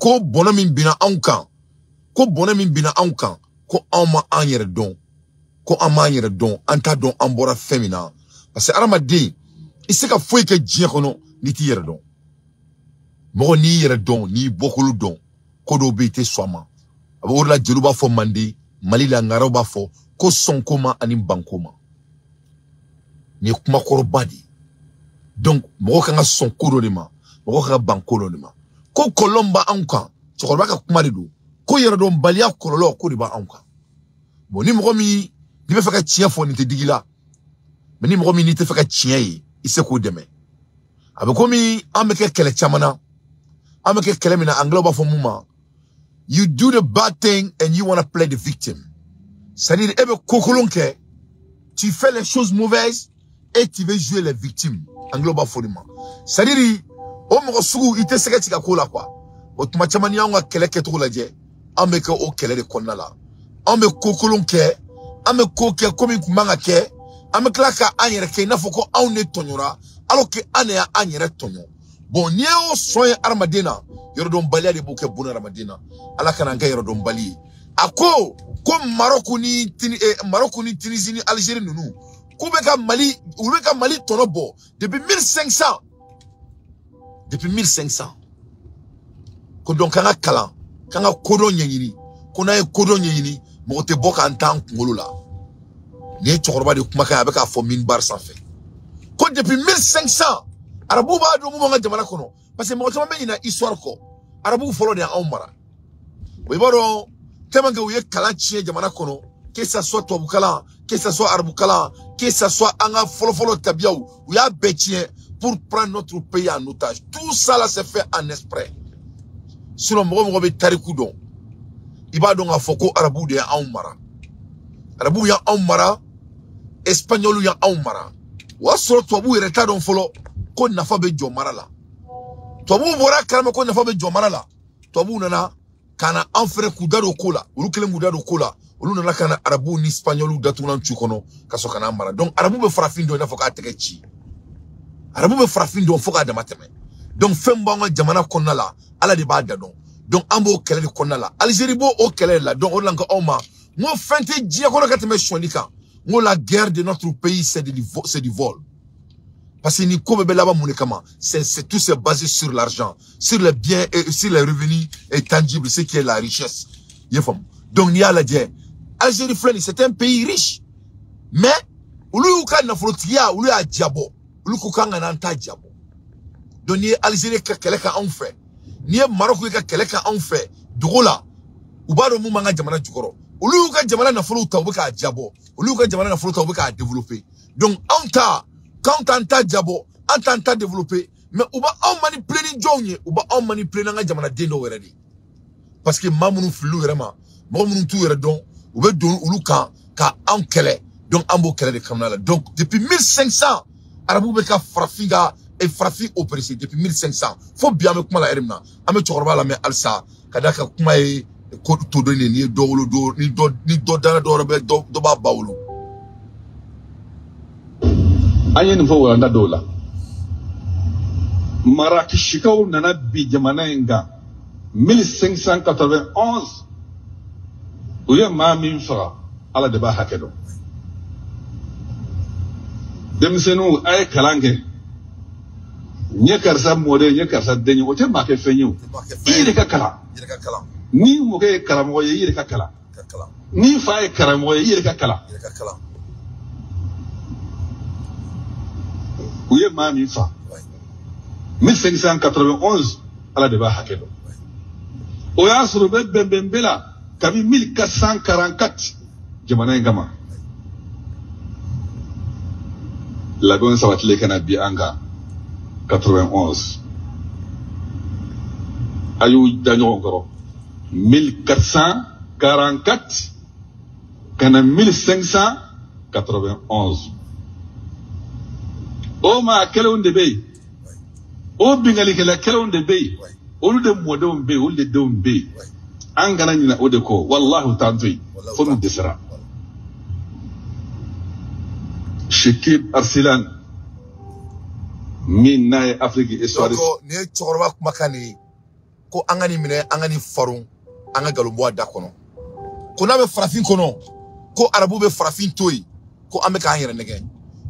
Ko bɔnɛ min binna anw kan, ko bɔnɛ min binna anw kan, ko anw ma an yɛrɛ dɔn, ko an m'an yɛrɛ dɔn, an t'a dɔn an bɔra fɛn min na. Parce que hadamaden, i se ka foyi kɛ diɲɛ kɔnɔ n'i t'i yɛrɛ dɔn. Mɔgɔ n'i yɛrɛ dɔn, n'i bɔkolo dɔn, ko dɔw bɛ yen i tɛ sɔn a ma. A bɛ o de la jeliw b'a fɔ Manden, Mali la ŋaraw b'a fɔ ko sɔnko ma ani banko ma. Nin ye kumakɔrɔba de ye. Donc mɔgɔ kan ka sɔn ko dɔ de ma, mɔgɔ kan ka ban ko dɔ de ma. Ko kɔlɔlɔ b'anw kan, cɛkɔrɔba ka kuma de don. Ko yɛrɛdɔnbaliya kɔlɔlɔ ko de b'anw kan. Bon, ni mɔgɔ min n'i bɛ fɛ ka tiɲɛ fɔ, nin tɛ digi la. Mais ni mɔgɔ min n'i tɛ fɛ ka tiɲɛ ye, i se k'o dɛmɛ. A bɛ komi an bɛ kɛ kɛlɛ caman na. An bɛ kɛ kɛlɛ min na, anglais b'a fɔ mun ma, you do the bad thing and you want to play the victim. C'est-à-dire, e bɛ ko kolon kɛ, tu fais les choses mauvaises et tu veux jouer les victimes. Anglais b'a fɔ de ma. C'est-à dire, o mɔgɔ sugu i tɛ sɛgɛ ci ka ko la quoi. O tuma caman n'i y'anw ka kɛlɛ kɛcogo lajɛ, an bɛ kɛ o kɛlɛ de kɔnɔna la. An bɛ ko kolon kɛ, an bɛ ko kɛ ko min tun man ka kɛ, an bɛ tila ka an yɛrɛ kɛ i n'a fɔ ko anw de tɔɲɔra, alors que an de y'an yɛrɛ tɔɲɔ. Bon, n'i y'o sɔn ye hadamaden na, yɔrɔdɔnbaliya de b'o kɛ buna hadamaden na. Ala kana an kɛ yɔrɔdɔnbali ye. A ko ko Maroc ni Maroc ni Tunisie ni Algérie ninnu, k'u bɛ ka Mali, u bɛ ka Mali tɔnɔ bɔ depuis 1500. Depuis 1500. Ko donc k'an ka kalan, k'an ka kodɔn ɲɛɲini, ko n'an ye kodɔn ɲɛɲini, mɔgɔ tɛ bɔ k'an t'an kunkolo la. Nin ye cɛkɔrɔba de kumakan ye, a bɛ k'a fɔ minbar sanfɛ. Ko depuis 1500, arabuw b'a dɔn mun b'an ka jamana kɔnɔ. Parce que mɔgɔ caman bɛ ɲinɛ histoire kɔ. Arabuw fɔlɔ de y'anw mara. I b'a dɔn tellement que u ye kalan tiɲɛ jamana kɔnɔ, que ça soit tubabu kalan, que ça soit arabu kalan, que ça soit an ka fɔlɔfɔlɔ tabiyaw, u y'a bɛɛ tiɲɛ pour prendre notre pays en otage. Tout ça là, c'est fait en exprès. Sinon mɔgɔ mɔgɔ bɛ tariku dɔn, i b'a dɔn k'a fɔ ko arabuw de y'anw mara. Arabuw y'anw mara, espagnol y'anw mara. O y'a sɔrɔ tubabuw yɛrɛ t'a dɔn fɔlɔ ko nafa bɛ jɔ mara la. Tubabuw bɔra kalama ko nafa bɛ jɔ mara la. Tubabuw nana ka na an fɛnɛ k'u da don ko la. Olu kɛlen k'u da don ko la, olu nana ka na arabuw ni espagnol datugulan cu kɔnɔ ka sɔrɔ ka n'an mara. Donc arabu bɛ farafin dɔn i n'a fɔ k'a tɛgɛ ci. Arabu bɛ farafin dɔn fo k'a dama tɛmɛ. Donc fɛn b'an ka jamana kɔnɔna la, Ala de b'a da dɔn. Donc an b'o kɛlɛ de kɔnɔna la. Algérie b'o o kɛlɛ de la. Donc o de la n ko aw ma, n ko fɛn tɛ diɲɛ kɔnɔ ka tɛmɛ sɔnni kan. N ko la guerre de notre pays, c'est du vol. Parce que ni ko bɛɛ bɛ laban mun de kama? C'est tout, c'est basé sur l'argent, sur les biens et sur les revenus et tangibles, ce qui est la richesse. I y'a faamu? Donc n'i y'a lajɛ, Algérie filɛ nin, c'est un pays riche. Mais olu y'u ka nafolotigiya, olu y'a jabɔ. Olu ko k'an kana an ta jabɔ. Donc n'i ye Algérie ka kɛlɛ kɛ anw fɛ, n'i ye Maroc ka kɛlɛ kɛ anw fɛ dogo la, u b'a dɔn mun b'an ka jamana jukɔrɔ. Olu y'u ka jamana nafolow ta, u bɛ k'a jabɔ. Olu y'u ka jamana nafolo ta, u bɛ k'a développer. Donc anw ta, k'anw t'an ta jabɔ, an t'an ta développer, mais u b'anw manipuler ni jɔnw ye? U b'anw manipuler n'an ka jamanaden dɔw yɛrɛ de ye. Parce que maa minnu filil'u yɛrɛ ma, mɔgɔ minnu t'u yɛrɛ dɔn, u bɛ don olu kan ka anw kɛlɛ. Donc an b'o kɛlɛ de kɔnɔna la. Donc depuis 1500, arabuw bɛ ka farafin ka farafin opéré depuis 1500 fo bi an bɛ kuma la heure min na. An bɛ cɛkɔrɔba lamɛn halisa ka d'a kan kuma ye ko to dɔ n'i ye dɔ wolo, dɔ ni dɔ ni dɔ danna dɔ wɛrɛ bɛ dɔ dɔ b'a ba wolo. An ye nin fɔ walanda dɔw la. Marakisikaw nana bi jamana in kan 1591, u ye maa min faga, Ala de b'a hakɛ dɔn. Denmisɛnninw, a ye kalan kɛ. N ye karisa mɔden, n ye karisa den ye, o tɛ maa kɛ fɛn ye o. I yɛrɛ ka kalan. N'i mɔkɛ ye karamɔgɔ ye, i yɛrɛ ka kalan. N'i fa ye karamɔgɔ ye, i yɛrɛ ka kalan. U ye maa min fa 1591, Ala de b'a hakɛ dɔn. O y'a sɔrɔ u bɛ bɛnbɛnbɛn la kabi 1444 jamana in kama. Labɛnw sabatilen ka na bi an kan 91. A y'u da ɲɔgɔn kɔrɔ 1444 ka na 1591. O maa kelenw de bɛ yen, o binkannikɛla kelenw de bɛ yen, olu de mɔdenw bɛ yen, olu de denw bɛ yen. An kana ɲinɛ o de kɔ, walahi u t'an to yen fo n'u dɛsɛra. Shekib Arsilan min n'a ye Afrique histoire. Donc nin ye cɛkɔrɔba kumakan de ye. Ko an ka nin minɛ, an ka nin faron, an ka nkalon bɔ a da kɔnɔ. Ko n'a bɛ farafin kɔnɔ, ko arabu bɛ farafin to yen, ko an bɛ k'an yɛrɛ nɛgɛ.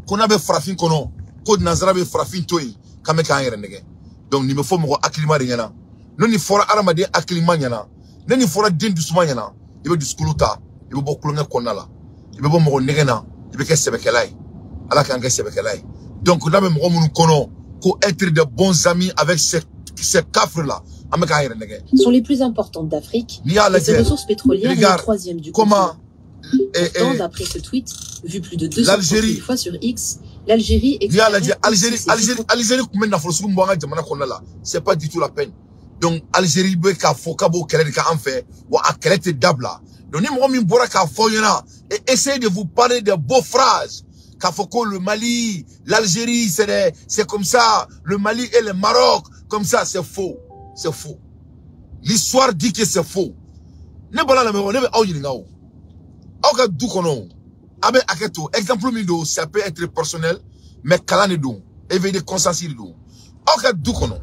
Ko n'a bɛ farafin kɔnɔ, ko nanzara bɛ farafin to yen, k'an bɛ k'an yɛrɛ nɛgɛ. Donc nin bɛ fɔ mɔgɔ hakilima de ɲɛna. N'o nin fɔra hadamaden hakilima ɲɛna, ne nin fɔra den dusuma ɲɛna, i bɛ dusukolo ta, i bɛ bɔ kulonkɛ kɔnɔna la, i bɛ bɔ mɔgɔ nɛgɛ na, i bɛ kɛ sɛbɛkɛla ye. Ala k'an kɛ sɛbɛkɛla ye. Donc n'a bɛ mɔgɔ minnu kɔnɔ ko être de bons amis avec ces cafres là, an bɛ k'an yɛrɛ nɛgɛ. Sont les plus importantes d'Afrique N'i y'a et ses lajɛ, ressources pétrolières est la regarde troisième du comment continent. Pourtant, d'après ce tweet, vu plus de 230 000 l'Algérie, fois sur X, l'Algérie n'i y'a lajɛ, extrairait aussi Algérie ses Algérie Algérie tun bɛ nafolo sugu min bɔ an ka jamana kɔnɔna la, c'est pas du tout la peine. Donc Algérie bɛ k'a fɔ k'a b'o kɛlɛ de kɛ an fɛ, wa a kɛlɛ tɛ dabila. Donc ni mɔgɔ min bɔra k'a fɔ aw ɲɛna et essaye de vous parler de beaux phrases, k'a fɔ ko le Mali, l'Algérie, c'est comme ça, le Mali et le Maroc comme ça, c'est faux, c'est faux. L'histoire dit que c'est faux. Ne bɔra lamɛn, ne bɛ aw ɲininka o, aw ka du kɔnɔ o, a bɛ hakɛ to, exemple min don, ça peut être personnel, mais kalan de don, éveil de conscience de don. Aw ka du kɔnɔ,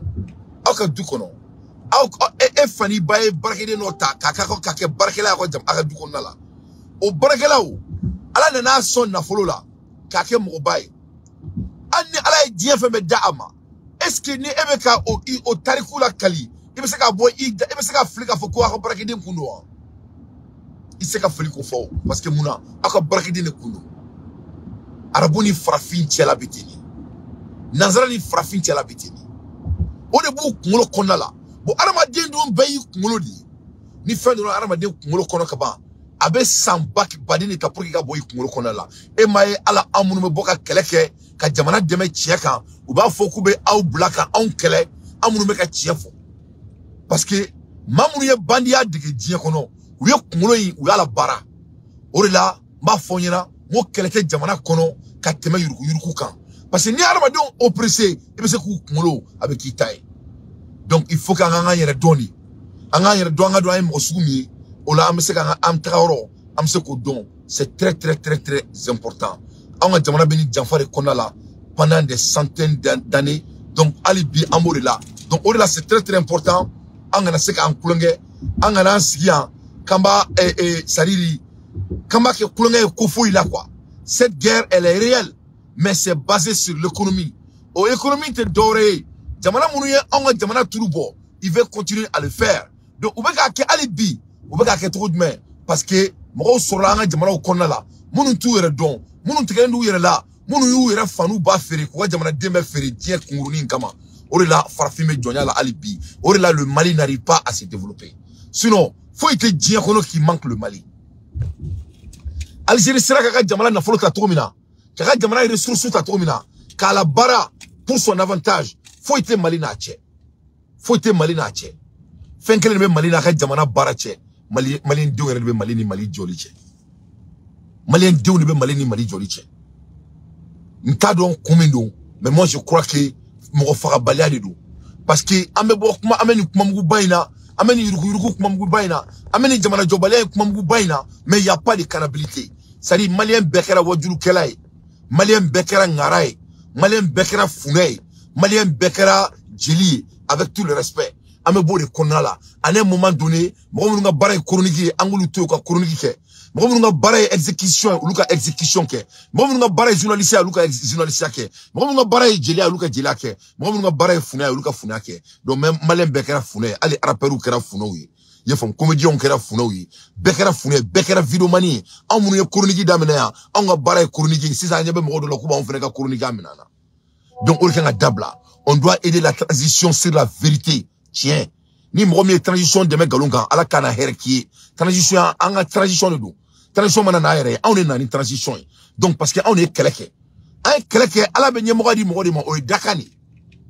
aw ka du kɔnɔ, aw e fa n'i ba ye baarakɛden dɔ ta k'a k'a kɛ baarakɛla ye aw ka jam aw ka du kɔnɔna la. O baarakɛlaw, Ala nana sɔn nafolo la k'a kɛ mɔgɔba ye. Hali ni Ala ye diɲɛ fɛn bɛɛ da a ma, est ce que ni e bɛ ka o i o tariku la kali, i bɛ se ka bɔ i da, i bɛ se ka fili k'a fɔ ko aw ka baarakɛden kun don wa? I tɛ se ka fili k'o fɔ o, parce que mun na, aw ka baarakɛden de kun don. Arabu ni farafin cɛla bɛ ten de, nanzara ni farafin cɛla bɛ ten de, o de b'u kunkolo kɔnɔna la. Bon, hadamaden dun bɛɛ y'i kunkolo de ye. Ni fɛn donna hadamaden kunkolo kɔnɔ ka ban, a bɛ san ba baden de ta pour que ka bɔ i kunkolo kɔnɔna la. E m'a ye, ala an minnu bɛ bɔ ka kɛlɛ kɛ ka jamana dɛmɛ tiɲɛ kan, u b'a fɔ k'u bɛ aw bila ka anw kɛlɛ, an minnu bɛ ka tiɲɛ fɔ, parce que maa minnu ye bandiya dege diɲɛ kɔnɔ, u ye kunkolo in, u y'a la baara. O de la n b'a fɔ aw ɲɛna n ko kɛlɛ tɛ jamana kɔnɔ ka tɛmɛ yuruguyurugu kan, parce que ni hadamadenw oppressé, i bɛ se k'u kunkolo a bɛ k'i ta ye. Donc il faut k'an k'an yɛrɛ dɔn de, an k'an yɛrɛ dɔn, an ka dɔn an ye mɔgɔ sugu min ye. O la an bɛ se k'an ka an taga yɔrɔ, an bɛ se k'o dɔn. C'est très très très très important. Anw ka jamana bɛ nin janfa de kɔnɔna la pendant des centaines d'années. Donc hali bi an b'o de la. Donc o de la, c'est très très important, an kana se k'an kulonkɛ, an kana an sigi yan k'an b'a c'est à dire k'an b'a kɛ kulonkɛ ye ko foyi la quoi. Cette guerre, elle est réelle, mais c'est basé sur l'économie. O économie tɛ dɔwɛrɛ ye, jamana minnu ye anw ka jamana turu bɔ, ils veulent continuer à le faire. Donc u bɛ k'a kɛ hali bi, u bɛ k'a kɛ cogo jumɛn? Parce que mɔgɔw sɔrɔla an ka jamanaw kɔnɔna la minnu t'u yɛrɛ dɔn, minnu tigɛlen d'u yɛrɛ la, minnu y'u yɛrɛ fa n'u ba feere k'u ka jamanaden bɛɛ feere diɲɛ kunkurunin kama. O de la farafin bɛ jɔnya la hali bi. O de la le Mali n'arrive pas à se développer. Sinon foyi tɛ diɲɛ kɔnɔ qui manque le Mali. Algérie sera k'a ka jamana nafolo ta cogo min na, k'a ka jamana ressources ta cogo min na, k'a la baara pour son avantage, foyi tɛ Mali n'a cɛ, foyi tɛ Mali n'a cɛ. Fɛn kelen de bɛ Mali n'a ka jamana baara cɛ, Mali maliyɛndenw yɛrɛ de bɛ Mali ni Mali jɔli cɛ, maliyɛndenw de bɛ Mali ni Mali jɔli cɛ. N t'a dɔn kun min don, mais moi je crois que mɔgɔ fagabaliya de don, parce que an bɛ bɔ kuma, an bɛ nin kumamuguba in na, an bɛ nin yuruguyurugu kumamuguba in na, an bɛ nin jamana jɔbaliya in kumamuguba in na, mais y a pas de canabilité. C'est à dire maliyɛn bɛɛ kɛra wajulukɛla ye, maliyɛn bɛɛ kɛra ŋara ye, maliyɛn bɛɛ kɛra funɛ ye, maliyɛn bɛɛ kɛra jeli ye, avec tout le respect. An bɛ b'o de kɔnɔna la. À un moment donné, mɔgɔ minnu ka baara ye chronique ye, an k'olu to yen u ka chronique kɛ. Mɔgɔ minnu ka baara ye exécution ye, olu ka exécution kɛ. Mɔgɔ minnu ka baara ye journaliste ye, olu ka journaliste kɛ. Mɔgɔ minnu ka baara ye jeliya ye, olu ka jeliya kɛ. Mɔgɔ minnu ka baara ye funɛ ye, olu ka funɛ kɛ. Donc même maliyɛn bɛɛ kɛra funɛ ye, hali rappeurs kɛra funɛw ye, i y'a faamu, comédiens kɛra funɛw ye, bɛɛ kɛra funɛ ye, bɛɛ kɛra vidéoman ye. Anw minnu ye chronique daminɛ yan, anw ka baara ye chronique ye, sisan an ɲɛ bɛ mɔgɔ dɔw la k'u b'anw fana ka chronique minɛ an na. Donc o de kan ka dabila. On doit aider la transition sur la vérité. Tiɲɛ, ni mɔgɔ min ye transition dɛmɛ nkalon kan, Ala k'an na hɛrɛ k'i ye. Transition, an ka transition de don. Transition mana n'a yɛrɛ ye, anw de nana ni transition ye. Donc parce que anw de ye kɛlɛ kɛ, an ye kɛlɛ kɛ, Ala bɛ ɲɛmɔgɔ di mɔgɔ de ma, o ye dakan de ye,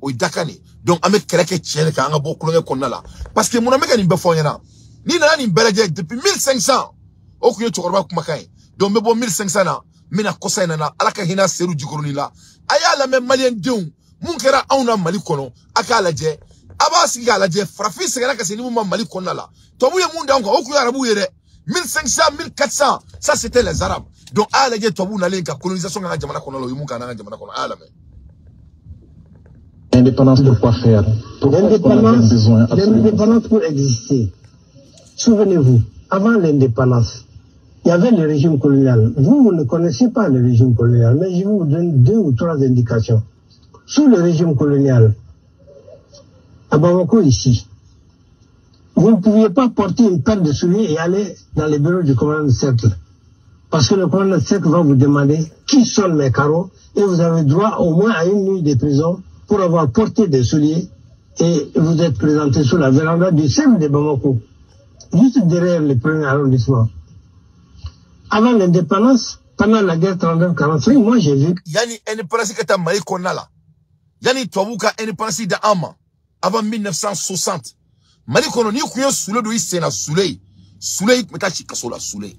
o ye dakan de ye. Donc an bɛ kɛlɛ kɛ tiɲɛ de kan, an ka bɔ kulonkɛ kɔnɔna la. Parce que munna n bɛ ka nin bɛɛ fɔ aw ɲɛna? N'i nana nin bɛɛ lajɛ depuis 1500, o tun ye cɛkɔrɔba kumakan ye. Donc n bɛ bɔ 1500 na, n bɛna kɔsa in na, Ala ka hinɛ Seydou Jikɔrɔni la. A y'a lamɛn maliyɛn denw, mun kɛra anw na Mali kɔnɔ, a k'a lajɛ. A b'a sigi k'a lajɛ, farafin sɛgɛnna ka se ni mun ma Mali kɔnɔna la. Tubabu ye mun d'anw kan, o tun ye arabuw ye dɛ. 1500, 1400, ça c'était les arabes. Donc a y'a lajɛ, tubabu nalen ka colonisation k'an ka jamana kɔnɔ la, o ye mun k'an ka jamana kɔnɔ, a y'a lamɛn. Indépendance pour quoi faire? Pourquoi est-ce qu'on avait besoin absolument? L'indépendance pour exister. Souvenez-vous, avant l'indépendance, il y avait le régime colonial. Vous ne connaissez pas le régime colonial, mais je vous donne 2 ou 3 indications. Sous le régime colonial, à Bamako ici, vous ne pouviez pas porter une paire de souliers et aller dans les bureaux du commandant de cercle. Parce que le commandant de cercle va vous demander qui sont mes carreaux et vous avez droit au moins à une nuit de prison pour avoir porté des souliers et vous êtes présenté sous la véranda du cercle de Bamako, juste derrière le premier arrondissement. Avant l'indépendance, pendant la guerre 39-45, moi j'ai vu... Yani indépendance kata Mali kɔnɔna la. Yani tubabu ka indépendance da an ma avant 1960. Mali kɔnɔ n'i kun ye sule don i sen na sule. Sule tun bɛ taa si kaso la sule.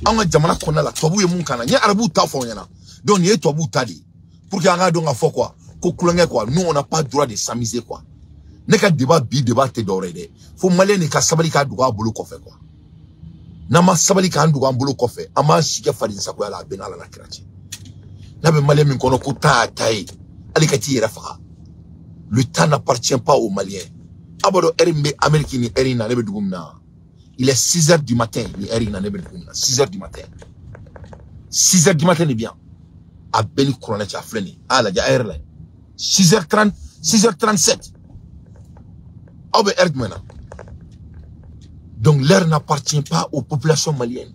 An ka jamana kɔnɔna la tubabu ye mun k'an na n ye arabuw ta fɔ aw ɲɛna. Donc nin ye tubabuw ta de ye. Pour que an k'a dɔn k'a fɔ quoi ko kulonkɛ quoi nous on n'a pas droit de s'amuser quoi. Ne ka débat bi débat tɛ dɔwɛrɛ ye dɛ. Fo malien de ka sabali k'a dogo a bolo kɔfɛ quoi. N'an ma sabali k'an dogo an bolo kɔfɛ an b'an si kɛ faden sagoya la a bɛɛ n'Ala n'a kira cɛ. N'a bɛ malien min kɔnɔ ko temps y'a ta ye hali ka t'i yɛrɛ faga. Le temps n'appartient pas aux Maliens. A b'a dɔn heure min bɛ Amérique ni heure in na ne bɛ dugu min na. Il est 6 heures du matin ni heure in na ne bɛ dugu min na 6 heures du matin. 6 heures du matin de bi yan. A bɛɛ ni kuranɛ cɛ a filɛ nin ye. A lajɛ a yɛrɛ lajɛ. 6h30 6h37. Aw bɛ heure jumɛn na? Donc l'heure n'appartient pas aux populations maliennes.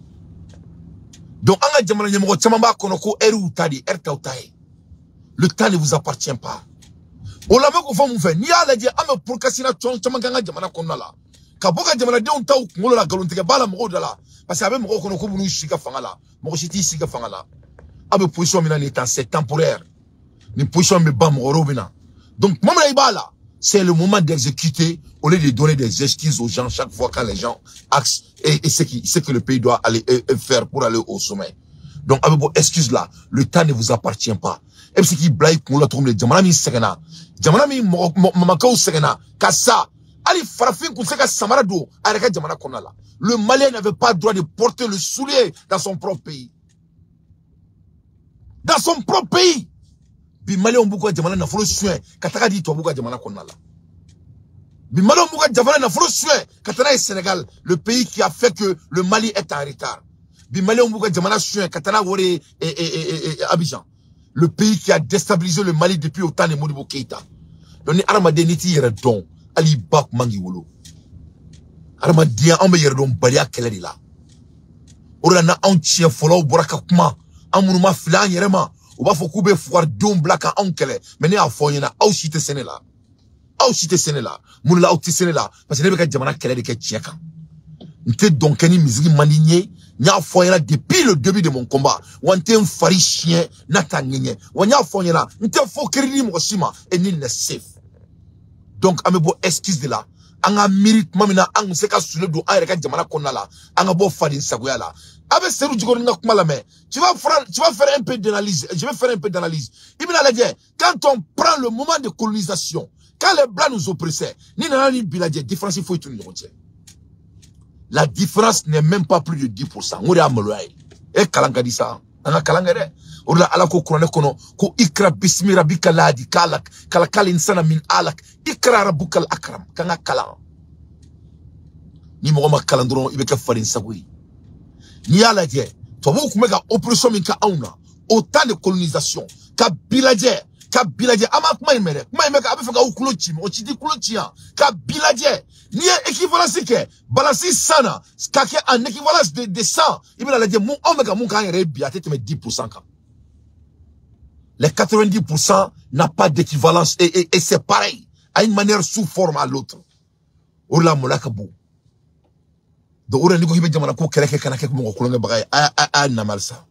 Donc an ka jamana ɲɛmɔgɔ caman b'a kɔnɔ ko heure y'u ta de ye, heure t'aw ta ye. Le temps ne vous appartient pas. O la n bɛ k'o fɔ mun fɛ? N'i y'a lajɛ an bɛ procrastination caman kɛ an ka jamana kɔnɔna la. Ka bɔ ka jamanadenw ta u kunkolo la nkalontigɛ b'a la mɔgɔw da la. Parce que a bɛ mɔgɔw kɔnɔ k'u b'u si ka fanga la. Mɔgɔ si t'i si ka fanga la. Aw bɛ position min na nin temps c'est temporaire. Nin position bɛ ban mɔgɔ wɛrɛw bɛ na. Donc tuma min na i b'a la, c'est le moment d'exécuter au lieu de donner des excuses aux gens chaque fois quand les gens axent et ce que le pays doit aller et faire pour aller au sommet. Donc avec vos excuses là, le temps ne vous appartient pas. Et ce qui blague kun la cogo min na jamana min sɛgɛnna, jamana min mɔgɔ mamakaw sɛgɛnna ka sa, hali farafin kun tɛ se ka samara don a yɛrɛ ka jamana kɔnɔna la. Le Malien n'avait pas droit de porter le soulier dans son propre pays. Dans son propre pays. Bi Malien b'u ka jamana nafolo suɲɛ ka taga di tubabu ka jamana kɔnɔna la. Bi Malien b'u ka jamana nafolo suɲɛ ka taa n'a ye Sénégal, le pays qui a fait que le Mali est en retard. Bi Malien b'u ka jamana suɲɛ ka taa n'a wari ye Abidjan, le pays qui a déstabilisé le Mali depuis au temps de Modibo Keïta. Donc ni hadamaden n'i t'i yɛrɛ dɔn, hali i ba kun man k'i wolo. Hadamadenya anw bɛ yɛrɛ dɔn baliya kɛlɛ de la. O de la n'anw tiɲɛ fɔlaw bɔra ka kuma, an minnu ma fili an yɛrɛ ma, u b'a fɔ k'u bɛ fugaridenw bila ka anw kɛlɛ. Mais ne y'a fɔ aw ɲɛna, aw si tɛ se ne la. Aw si tɛ se ne la. Mun de la aw tɛ se ne la? Parce que ne bɛ ka jamana kɛlɛ de kɛ tiɲɛ kan. N tɛ dɔn kɛ ni misiri man di n ye. N y'a fɔ aw ɲɛna depuis le début de mon combat. Wa n tɛ n fari siɲɛ n'a t'a ŋɛɲɛ. Wa n y'a fɔ aw ɲɛna, n tɛ faux crédit mɔgɔ si ma et nul n'est safe. Donc an bɛ bɔ excuse de la. An ka miiri tuma min na an kun se ka sule don an yɛrɛ ka jamana kɔnɔna la. An ka bɔ faden sagoya la. A bɛ Seydou Djicoroni ka kuma lamɛn. Tu vas faire un peu d'analyse. Je vais faire un peu d'analyse. I bɛna lajɛ, quand on prend le moment de colonisation, quand les blancs nous oppressaient, ni nana ni bi lajɛ, différence foyi t'u ni ɲɔgɔn cɛ. La différence n'est même pas plus de 10%. O de y'a maloya ye. E kalan ka di sa. An ka kalan kɛ dɛ. O de la Ala ko kuranɛ kɔnɔ ko ikra bismi rabbika ladi kalak kalakal insana min alak ikra rabbukal akram. K'an ka kalan. Ni mɔgɔ ma kalan dɔrɔn i bɛ kɛ faden sago ye. N'i y'a lajɛ, tubabuw tun bɛ ka oppression min kɛ anw na au temps de colonisation, ka bi lajɛ, ka bi lajɛ, an ma kuma in mɛn dɛ, kuma in bɛ a bɛ fɛ k'aw tulo ci, mɔgɔ si t'i tulo ci yan, ka bi lajɛ, n'i ye équivalence kɛ, balance 100 na, k'a kɛ en équivalence de 100, i bɛna lajɛ mun anw bɛ ka mun k'an yɛrɛ ye bi, a tɛ tɛmɛ 10% kan. Les 90% n'a pas d'équivalence et c'est pareil, à une manière sous forme à l'autre. O de la maloya ka bon. Donc o de la n'i ko k'i bɛ jamana ko kɛlɛ kɛ kana kɛ mɔgɔ kulonkɛbaga ye, a y'a namari sa.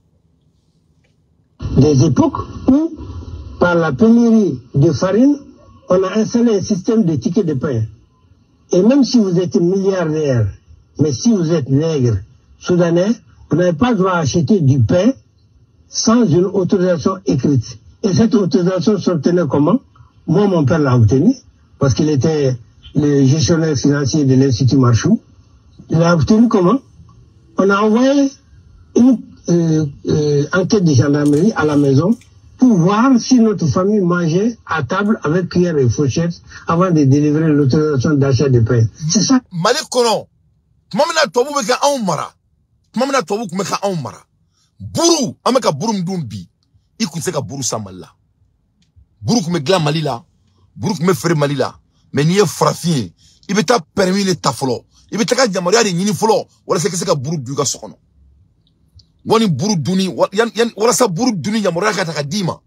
Des époques où, par la pénurie de farine, on a installé un système de tickets de pain. Et même si vous êtes milliardaire, mais si vous êtes nègre, soudanais, vous n'avez pas droit à acheter du pain sans une autorisation écrite. Et cette autorisation s'obtenait comment? Moi, mon père l'a obtenue, parce qu'il était le gestionnaire financier de l'Institut Marchoux. Il l'a obtenue comment? On a envoyé une enquête de gendarmerie à la maison pour voir si notre famille mangeait à table avec cuillère et fourchette avant de délivrer l'autorisation d'achat de pain. C'est ça. Mali kɔnɔ, tuma min na tubabu bɛ ka anw mara, tuma min na tubabu tun bɛ ka anw mara, buru, an bɛ ka buru min dun bi, i kun tɛ se ka buru san Mali la. Buru tun bɛ dilan Mali la, buru tun bɛ feere Mali la, mais n'i ye farafin ye, i bɛ taa permis de ta fɔlɔ, i bɛ taga yamaruya de ɲini fɔlɔ walasa i ka se ka buru dun i ka so kɔnɔ. Wani buru dunni, walasa buru dunni yamaruya ka ta ka d'i ma,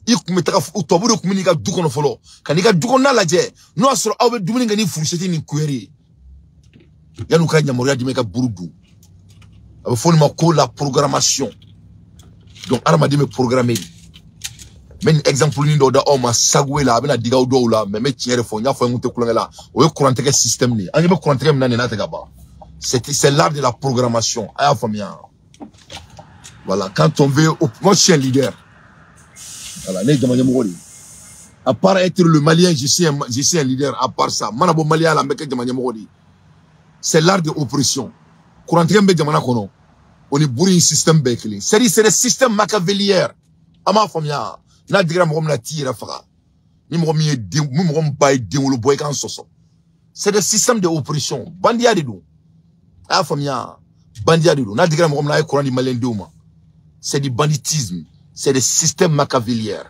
i kun bɛ taga tubabu de kun bɛ n'i ka du kɔnɔ fɔlɔ, ka n'i ka du kɔnɔna lajɛ, n'o y'a sɔrɔ aw bɛ dumuni kɛ ni fourchette ni cuillère ye, yan'u ka yamaruya d'i ma i ka buru dun. A bɛ fɔ nin ma ko la programmation. Donc hadamaden bɛ programmer de. N bɛ nin exemple ni dɔw da aw ma Sagoe la, a bɛna digi aw dɔw la, mais n bɛ tiɲɛ de fɔ, n y'a fɔ n kun tɛ kulonkɛ la. O ye kurantigɛ système de ye. An ɲɛ bɛ kurantigɛ min na nin n'a tɛ ka ban. C'est l'art de la programmation. A y'a faamuya. Voilà, quand on veut, moi je suis un leader. Voilà, ne ye jama ɲɛmɔgɔ de ye. À part être le Malien, je suis un leader. À part ça, mana bɔ Malien la, n bɛ kɛ jama ɲɛmɔgɔ de ye. C'est l'art de oppression. Kurantigɛ min bɛ jamana kɔnɔ, o ni buru in système bɛɛ ye kelen. C'est-à-dire c'est des systèmes machiavéliens. A m'a faamuya. N'a digira mɔgɔ min na, t'i yɛrɛ faga. Ni mɔgɔ min ye den, ni mɔgɔ min ba ye den wolo bɔ, i k'an sɔsɔ. C'est des systèmes de oppression. Bandiya de don. A y'a faamuya. Bandiya de don. N'a digira mɔgɔ min na, a ye kuran di maliyɛn denw ma. C'est du banditisme. C'est des systèmes machiavéliens.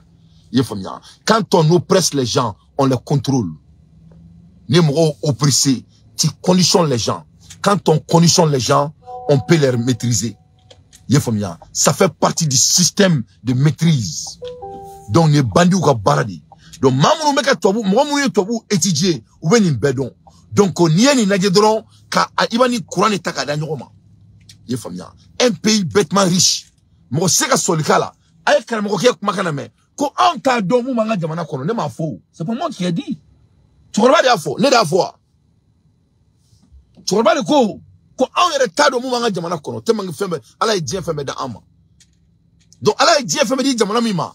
I y'a faamuya. Quand on oppresse les gens, on les contrôle. Ni mɔgɔw oppressé, tu conditionnes les gens. Quand on conditionne les gens, on peut les maîtriser. I y'a faamuya. Ça fait partie du système de maîtrise. Donc ni bandits ka baara de. Donc maa minnu bɛ ka tubabu, mɔgɔ minnu ye tubabu étudier, u bɛ nin bɛɛ dɔn. Donc n'i ye nin lajɛ dɔrɔn, ka i b'a ni courant de ta k'a da ɲɔgɔn ma. I y'a faamuya. Un pays bêtement riche, mɔgɔ tɛ se ka sɔli k'a la. A ye karamɔgɔkɛ kumakan lamɛn ko anw t'a dɔn mun b'an ka jamana kɔnɔ. Ne m'a fɔ o. C'est pas moi qui ai dit. Cɛkɔrɔba de y'a fɔ, ne de y'a fɔ wa. Cɛkɔrɔba de ko anw yɛrɛ t'a dɔn mun b'an ka jamana kɔnɔ. Tellement que fɛn bɛɛ, Ala ye diɲɛ fɛn bɛɛ da an ma. Donc Ala ye diɲɛ fɛn bɛɛ di jamana min ma,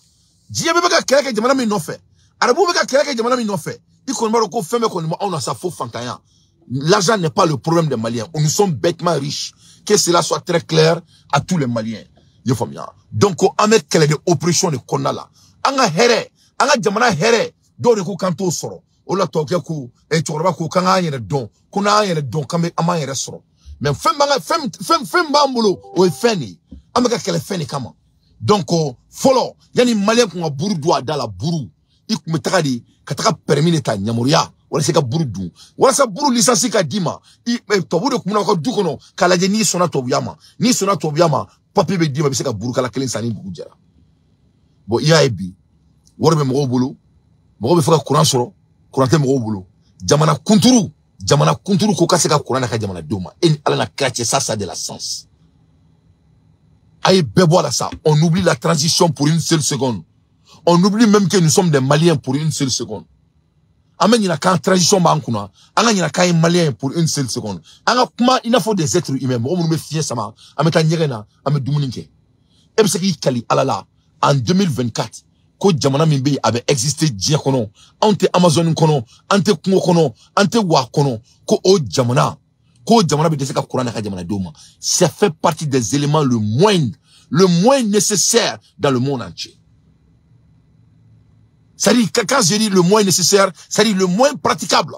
diɲɛ bɛɛ bɛ ka kɛlɛ kɛ jamana min nɔfɛ, arabuw bɛ ka kɛlɛ kɛ jamana min nɔfɛ, i kɔni b'a dɔn ko fɛn bɛɛ kɔni b'anw na sa fo fantanya. L'argent n'est pas le problème des Maliens. Nous sommes bêtement riches. Que cela soit très clair à tous les Maliens. I y'a faamuya. Donc an bɛ kɛlɛ de oppression de kɔnɔna la. An ka hɛrɛ, an ka jamana hɛrɛ, dɔw de ko k'an t'o sɔrɔ. O la tubabukɛ ko, cɛkɔrɔba ko k'an k'an yɛrɛ dɔn, ko n'an yɛrɛ dɔn k'an bɛ an b'an yɛrɛ sɔrɔ. Mais fɛn b'an ka fɛn b'an bolo, o ye fɛn de ye. An bɛ ka kɛlɛ fɛn de kama. Donc fɔlɔ, yanni Malien kun ka buru dun a da la, buru, i kun bɛ taga de ka taga permis de ta yamaruya walasa i ka buru dun, walasa buru licence ka d'i ma. I tubabu de kun bɛ na aw ka du kɔnɔ k'a lajɛ n'i sɔnna tubabuya ma. N'i sɔnna tubabuya ma, papier bɛ d'i ma, i bɛ se ka burukala kelen san ni dugu jɛra. Bon, i y'a ye bi, wari bɛ mɔgɔw bolo, mɔgɔw bɛ fɛ ka courant sɔrɔ, courant tɛ mɔgɔw bolo. Jamana kunturu ko ka se ka courant n'a ka jamanadenw ma. E ni Ala na kira cɛ, ça de la sens. A ye bɛɛ bɔ a la sa. On oublie la transition pour une seule seconde. On oublie même que nous sommes des Maliens pour une seule seconde. An bɛ ɲinɛ k'an transition b'an kunna, an ka ɲinɛ k'an ye Malien pour une seule seconde. An ka kuma i n'a fɔ des êtres humains, mɔgɔ minnu bɛ fiɲɛ sama, an bɛ taa ɲɛgɛn na, an bɛ dumuni kɛ. E bɛ se k'i kali Ala la en 2024 ko jamana min bɛ yen a bɛ exister diɲɛ kɔnɔ, anw tɛ Amazone kɔnɔ, an tɛ kungo kɔnɔ, an tɛ wa kɔnɔ, ko o jamana bɛ dɛsɛ ka courant n'a ka jamanadenw ma. Ça fait partie des éléments le moins nécessaire dans le monde entier. C'est-à-dire, quand je dis le moins nécessaire, c'est-à-dire le moins praticable.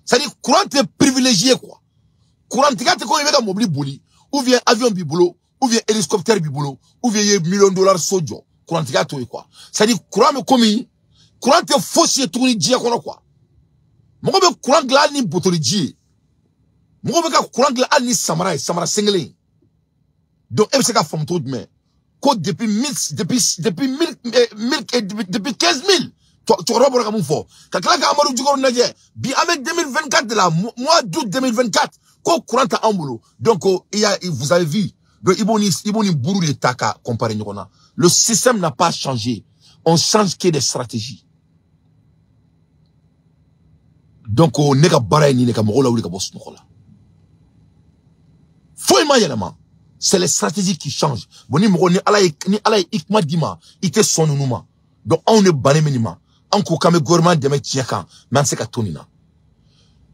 C'est-à-dire, courant est privilégié, quoi. Courant, tu ko i bɛ ka mobili boli, ou bien avion b'i bolo, ou bien hélicoptère b'i bolo, ou bien i ye million de dollars so jɔ. Courant tiga t'o ye, quoi. C'est-à-dire, courant bɛ komi, courant tɛ fosi ye tuguni diɲɛ kɔnɔ, quoi. Mɔgɔ bɛ courant dilan hali ni botoli ji ye. Mɔgɔ bɛ ka courant dilan hali ni samara ye, samara sen kelen. Donc, e bɛ se ka faamu cogo jumɛn? Ko depuis 15 000, cɛkɔrɔba bɔra ka mun fɔ, ka tila ka Amadu Jukɔrɔ lajɛ, bi an bɛ 2024 de la, mois d'août 2024, ko courant tɛ anw bolo. Donc vous avez vu, donc i b'o ni buru de ta ka comparer ɲɔgɔn na. Le système n'a pas changé, on change que des stratégies. Donc ne ka baara ye nin de ka mɔgɔw lawuli ka bɔ sunɔgɔ la. Foyi ma yɛlɛma. C'est les stratégies qui changent. Bon, ni mɔgɔ ni Ala ye hikma d'i ma, i tɛ sɔn ninnu ma. Donc anw de bannen bɛ nin ma. An ko k'an bɛ gouvernement dɛmɛ tiɲɛ kan, mais an tɛ se ka to nin na.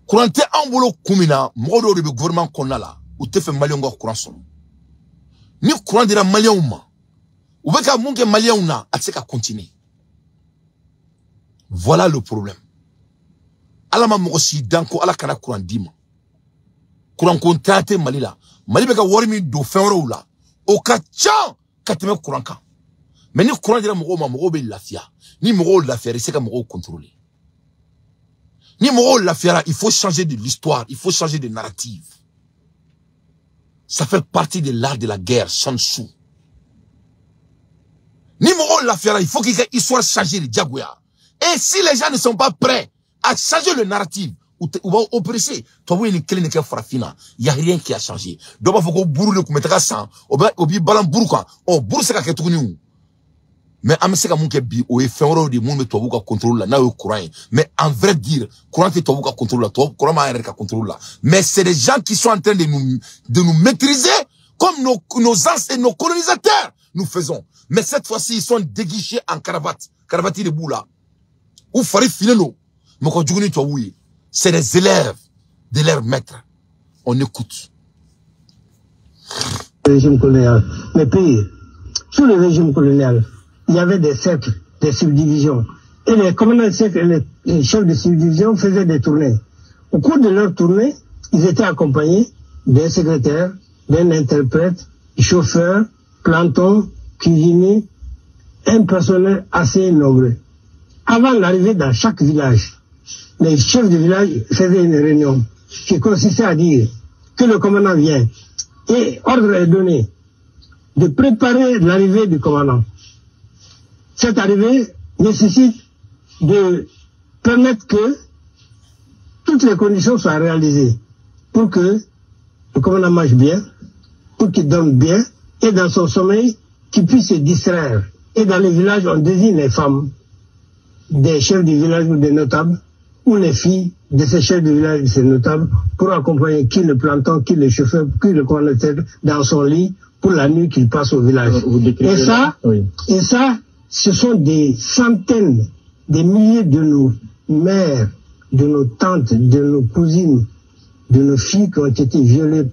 Courant tɛ anw bolo kun min na, mɔgɔ dɔw de bɛ gouvernement kɔnɔna la, u tɛ fɛ maliyɛnw ka courant sɔrɔ. Ni courant dira maliyɛnw ma, U bɛ ka mun kɛ maliyɛnw na, a tɛ se ka continuer. Voilà le problème. Ala ma mɔgɔ si dan ko Ala kana courant d'i ma. Courant ko tɛ Mali la. Mali bɛ ka wari min don fɛn wɛrɛw la, o ka ca ka tɛmɛ courant kan. Mais ni courant dira mɔgɔw ma, mɔgɔw bɛ lafiya. Ni mɔgɔw lafiyara, i se ka mɔgɔw contrôler. Ni mɔgɔw lafiyara, il faut changer de l'histoire, il faut changer de narrative. Ça fait partie de l'art de la guerre, Sun Tzu. Ni mɔgɔw lafiyara, il faut qu'il y ait histoire changer de diyagoya. Et si les gens ne sont pas prêts à changer le narrative, u b'aw oppresser. Tubabu ye nin kelen de kɛ farafinna, y a rien qui a changé. Dɔw b'a fɔ ko buru de tun bɛ taga san, o bɛ o b'i balan buru kan. Ɔ buru se ka kɛ tuguni o. Mais an bɛ se ka mun kɛ bi, o ye fɛn wɛrɛw de ye mun bɛ tubabuw ka contrôle la, n'a ye courant ye. Mais en vrai dire, courant tɛ tubabuw ka contrôle la, tubabu courant b'an yɛrɛ ka contrôle la. Mais c'est des gens qui sont en train de nous maîtriser comme nos anciens, nos colonisateurs nous faisons. Mais cette fois-ci, ils sont déguisés en cravate. Cravate de b'u la. U fari finnen don. Mɔgɔ jugu ni tubabuw ye. C'est des élèves de leur maître. On écoute. Régime colonial. Mais pire, sous le régime colonial, il y avait des cercles, des subdivisions. Et les commandants de cercle et les chefs de subdivision faisaient des tournées. Au cours de leur tournée, ils étaient accompagnés d'un secrétaire, d'un interprète, chauffeur, planton, cuisinier, un personnel assez nombreux. Avant d'arriver dans chaque village, les chefs de village faisaient une réunion qui consistait à dire que le commandant vient et ordre est donné de préparer l'arrivée du commandant. Cette arrivée nécessite de permettre que toutes les conditions soient réalisées pour que le commandant mange bien, pour qu'il dorme bien, et dans son sommeil, qu'il puisse se distraire. Et dans les villages, on désigne les femmes des chefs du village ou des notables, ou les filles de ces chefs de village et de ces notables, pour accompagner qui le planton, qui le chauffeur, qui le commandant dans son lit, pour la nuit qu'il passe au village. Et ça, oui. Et ça, ce sont des centaines, des milliers de nos mères, de nos tantes, de nos cousines, de nos filles qui ont été violées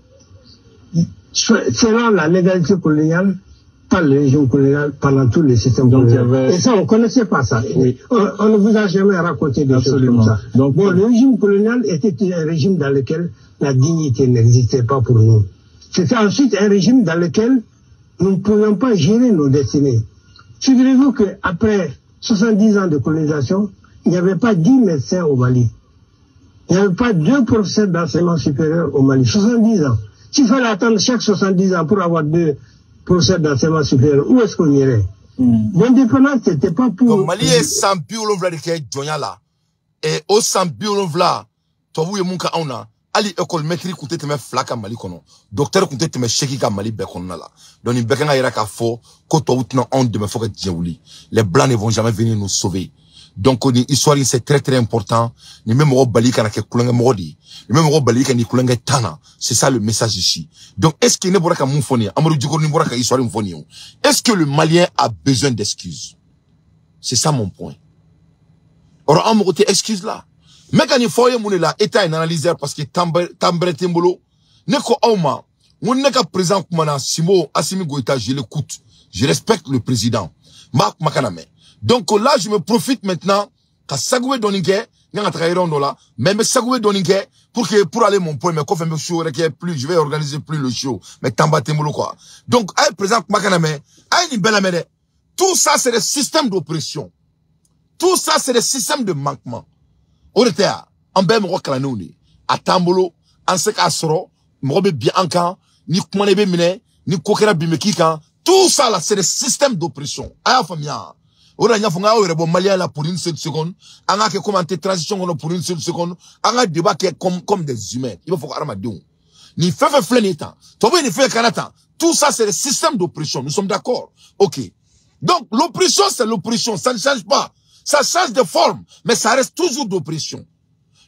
selon la légalité coloniale, par le régime colonial, pendant tout le système Donc, colonial. Il y avait... Et ça, on ne connaissait pas ça. Oui. On ne vous a jamais raconté des Absolument. Choses comme ça. Donc, bon, le régime colonial était un régime dans lequel la dignité n'existait pas pour nous. C'était ensuite un régime dans lequel nous ne pouvions pas gérer nos destinées. Figurez-vous qu'après 70 ans de colonisation, il n'y avait pas 10 médecins au Mali. Il n'y avait pas 2 professeurs d'enseignement supérieur au Mali. 70 ans. S'il fallait attendre chaque 70 ans pour avoir 2 professeurs d'enseignement supérieur, où est-ce qu'on irait? L'indépendance, c'était pas pour... Donc, Mali ye san 70 de kɛ jɔnya la. Et o san 70, tubabu ye mun kɛ anw na, hali école maître kun tɛ tɛmɛ 2 kan Mali kɔnɔ, docteur kun tɛ tɛmɛ 8 kan Mali bɛɛ kɔnɔna la. Donc nin bɛɛ kan ka yira k'a fɔ ko tubabu tɛna anw dɛmɛ fo ka diɲɛ wuli. Les blancs ne vont jamais venir nous sauver. Donc nin histoire in, c'est très très important. Nin bɛ mɔgɔ bali kana kɛ kulonkɛ mɔgɔ de ye. Nin bɛ mɔgɔ bali ka n'i kulonkɛ tan na. C'est ça le message ici. Donc est-ce que ne bɔra ka mun fɔ nin ye, Amadou Djicoroni bɔra ka histoire in fɔ nin ye o, est-ce que le Malien a besoin d'excuses? C'est ça mon point. Or an mago tɛ excuse la. Mais ka nin fɔ aw ye mun de la, état est analyseur, parce que temps bɛrɛ tɛ n bolo. Ne ko aw ma n ko ne ka président kumana, Simo Assimi Goïta, je l'écoute, je respecte le président, n b'a kumakan lamɛn. Donc là, je me profite maintenant ka sagoué dɔɔni kɛ. N kan ka taga yɔrɔ dɔ la, mais n bɛ sagoué dɔɔni kɛ pour aller mon point. Mais kɔfɛ n bɛ show wɛrɛ kɛ, plus je vais organiser plus le show, mais temps ba tɛ n bolo quoi. Donc a ye président kumakan lamɛn, a ye nin bɛɛ lamɛn dɛ. Tout ça, c'est des systèmes d'oppression, tout ça, c'est des systèmes de manquement. O de tɛ yan, an bɛɛ ye mɔgɔ kalannenw de ye. A t'an bolo, an se k'a sɔrɔ, mɔgɔ bɛ bin an kan, ni kumana i bɛ minɛ, ni ko kɛra bin bɛ k'i kan. Tout ça là, c'est des systèmes d'oppression. A y'a faamuya? O de la n y'a fɔ n k'aw yɛrɛ bɔ maliyɛn la pour une seule seconde. An k'a kɛ comme an tɛ transition kɔnɔ pour une seule seconde. An ka débat kɛ comme des humains. I b'a fɔ ko hadamadenw, nin fɛn fɛn filɛ nin ye tan, tubabu ye nin fɛn kana tan, tout ça, c'est des systèmes d'oppression. Nous sommes d'accord? Ok. Donc l'oppression, c'est l'oppression, ça ne change pas. Ça change de forme, mais ça reste toujours d'oppression.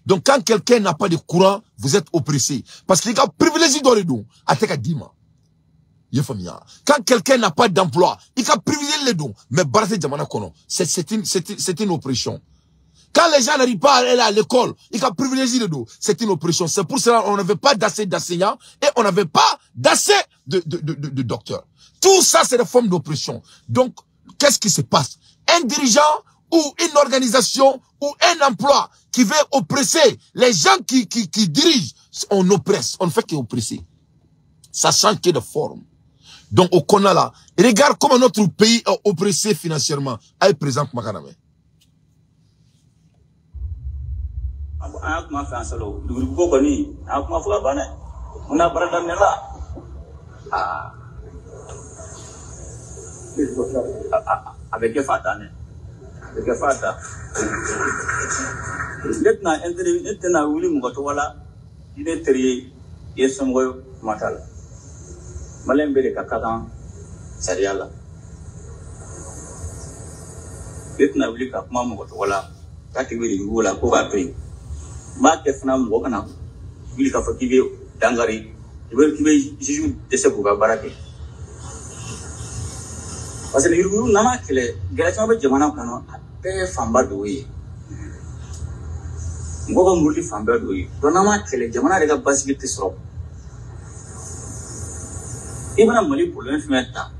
Donc quand quelqu'un n'a pas de courant, vous êtes oppressé, parce qu'il a privilégié dɔ de don a tɛ ka d'i ma. I ye faamuya? Quand quelqu'un n'a pas d'emploi, il ka privilégié le don, mais baara tɛ jamana kɔnɔ, c'est une oppression. Quand les gens n'arrivent pas à aller à l'école, ils ont privilégié le dos. C'est une oppression. C'est pour cela qu'on n'avait pas d'assez d'enseignants et on n'avait pas d'assez de docteurs. Tout ça, c'est des formes d'oppression. Donc, qu'est-ce qui se passe? Un dirigeant ou une organisation ou un emploi qui veut oppresser les gens qui dirigent, on oppresse. On ne fait qu'oppresser. Ça change que de forme. Donc, au Kona là, regarde comment notre pays est oppressé financièrement. Aïe, présente Makaname. Malembere ka kan sariya la ne tɛna wuli ka kuma mɔgɔ tɔgɔ la k'a tigi bɛ yugu la ko k'a to yen n b'a kɛ fana mɔgɔ kana wuli k'a fɔ k'i bɛ dankari k'i bɛ juge dɛsɛ k'u ka baara kɛ parce que yuruguyurugu n'an m'a kɛlɛ gɛlɛya caman bɛ jamana kɔnɔ a bɛɛ fanba dɔ ye mɔgɔ ka muruli fanba dɔ ye donc n'an m'a kɛlɛ jamana yɛrɛ ka basigi tɛ sɔrɔ. I mana Mali problème fɛn ta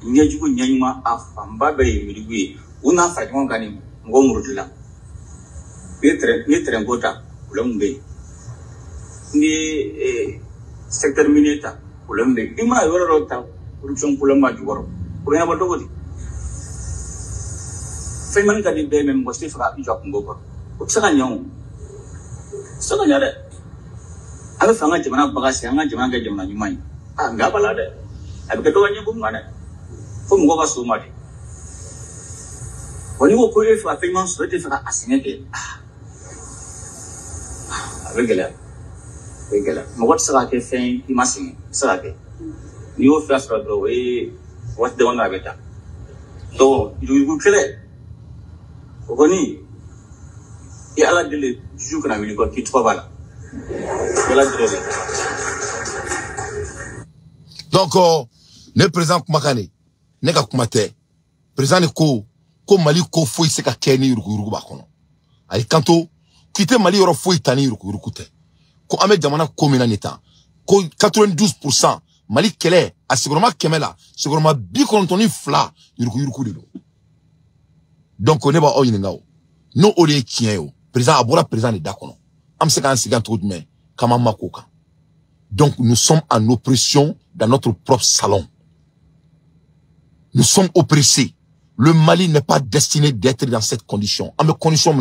ɲɛjugu ɲɛɲuman a fanba bɛɛ ye yuruguyurugu ye u n'a fara ɲɔgɔn kan ni mɔgɔ murutila n'i ye terrain ko ta problème bɛ yen n'i ye secteur minier ta problème bɛ yen i mana yɔrɔ dɔ ta corruption problème b'a jukɔrɔ o bɛ ɲɛnabɔ cogo di fɛn ɲuman ka di bɛɛ ye mais mɔgɔ si tɛ fɛ ka i jɔ a kungo kɔrɔ o tɛ se ka ɲɛ o tɛ se ka ɲɛ dɛ an bɛ fɛ an ka jamana baga sigi an ka jamana kɛ jamana ɲuman ye. Ah, nka b'a la dɛ a bɛ kɛ dɔ ka ɲɛko ma dɛ fo mɔgɔ ka s'o ma de wa n'i ko ko e fɛ ka fɛn ɲuman sɔrɔ e tɛ fɛ ka a sɛgɛn kɛ a bɛ gɛlɛya a bɛ gɛlɛya mɔgɔ tɛ se ka kɛ fɛn ye i ma sɛgɛn i tɛ se ka kɛ n'i y'o fɛn sɔrɔ dɔrɔn o ye waati damadɔ a bɛ taa donc yuruguyurugu kɛlɛ o kɔni i ala deli juju kana wuli kɔ k'i tɔgɔ b'a la i ala deli de. Donc, ne président kumakane, ne ka kuma tɛ. Président ne ko ko Mali ko foyi se ka kɛ ni yuruguyurugu b'a kɔnɔ. Ayi kanto k'i tɛ Mali yɔrɔ foyi ta ni yuruguyurugu tɛ. Ko an bɛ jamana ko min na nin tan, ko 92% Mali kɛlɛ a sigiyɔrɔma 100 la, sigiyɔrɔma 92 yuruguyurugu de don. Donc ne b'aw ɲininka o, n'o o de ye tiɲɛ ye o, président a bɔra président de da kɔnɔ. An bɛ se k'an sigi yan cogo jumɛn k'an m'an mako kan. Donc nous sommes en oppression dans notre propre salon. Nous sommes oppressés. Le Mali n'est pas destiné d'être dans cette condition. En condition,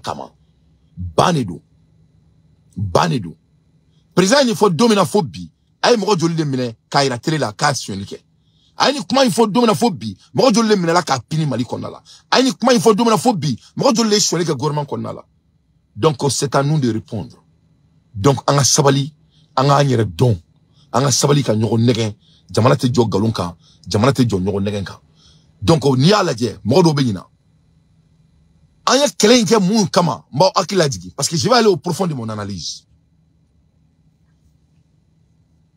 kama. Banedo. Banedo. Président, il faut dominer phobie. Aïe, mɔgɔ joli de minɛ k'a yira télé la k'a sonyali kɛ. A ye ni kuma in fɔ don min na fo bi, mɔgɔ joli de minɛla k'a pini Mali kɔnɔna la. A ye ni kuma in fɔ don min na fo bi, mɔgɔ joli de ye sonyali kɛ gouvernement kɔnɔna la. Donc c'est à nous de répondre. Donc an ka sabali, an k'an yɛrɛ dɔn, an ka sabali ka ɲɔgɔn nɛgɛn. Jamana tɛ jɔ nkalon kan, jamana tɛ jɔ ɲɔgɔn nɛgɛn kan. Donc n'i y'a lajɛ, mɔgɔ dɔw bɛ ɲina. An ye kɛlɛ in kɛ mun kama, n b'aw hakili lajigin parce que je vais aller au profond de mon analyse.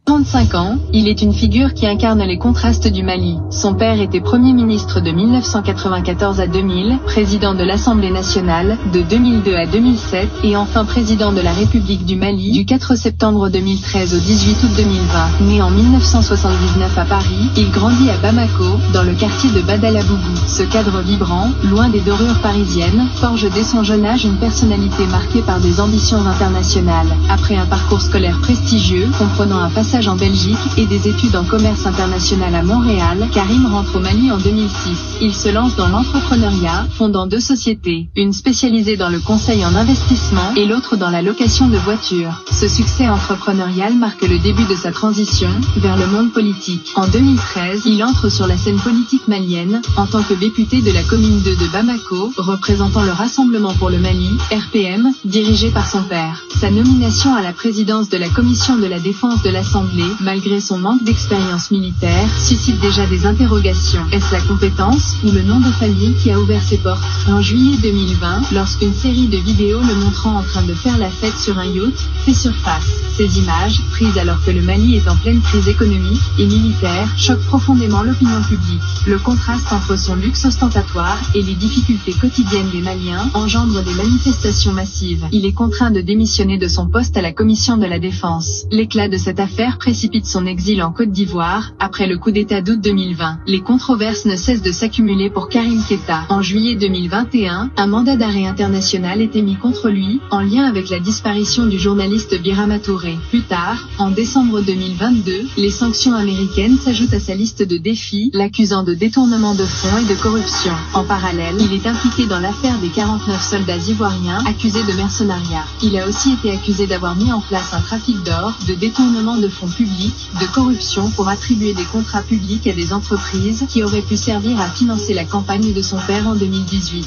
35 ans, il est une figure qui incarne les contrastes du Mali. Son père était Premier ministre de 1994 à 2000, président de l'Assemblée nationale de 2002 à 2007 et enfin président de la République du Mali du 4 septembre 2013 au 18 août 2020. Né en 1979 à Paris, il grandit à Bamako, dans le quartier de Badalabougou. Ce cadre vibrant, loin des dorures parisiennes, forge dès son jeune âge une personnalité marquée par des ambitions internationales. Après un parcours scolaire prestigieux, comprenant un passage en Belgique et des études en commerce international à Montréal, Karim rentre au Mali en 2006. Il se lance dans l'entrepreneuriat, fondant deux sociétés, une spécialisée dans le conseil en investissement et l'autre dans la location de voitures. Ce succès entrepreneurial marque le début de sa transition vers le monde politique. En 2013, il entre sur la scène politique malienne en tant que député de la commune 2 de Bamako, représentant le Rassemblement pour le Mali, RPM, dirigé par son père. Sa nomination à la présidence de la Commission de la défense de l'Assemblée Étranglé, malgré son manque d'expérience militaire, suscite déjà des interrogations. Est-ce la compétence ou le nom de famille qui a ouvert ses portes? En juillet 2020, lorsqu'une série de vidéos le montrant en train de faire la fête sur un yacht fait surface. Ces images, prises alors que le Mali est en pleine crise économique et militaire, choquent profondément l'opinion publique. Le contraste entre son luxe ostentatoire et les difficultés quotidiennes des Maliens engendre des manifestations massives. Il est contraint de démissionner de son poste à la Commission de la Défense. L'éclat de cette affaire précipite son exil en Côte d'Ivoire, après le coup d'État d'août 2020. Les controverses ne cessent de s'accumuler pour Karim Keïta. En juillet 2021, un mandat d'arrêt international est émis contre lui, en lien avec la disparition du journaliste Birama Touré. Plus tard, en décembre 2022, les sanctions américaines s'ajoutent à sa liste de défis, l'accusant de détournement de fonds et de corruption. En parallèle, il est impliqué dans l'affaire des 49 soldats ivoiriens accusés de mercenariat. Il a aussi été accusé d'avoir mis en place un trafic d'or, de détournement de fonds publics, de corruption pour attribuer des contrats publics à des entreprises qui auraient pu servir à financer la campagne de son père en 2018.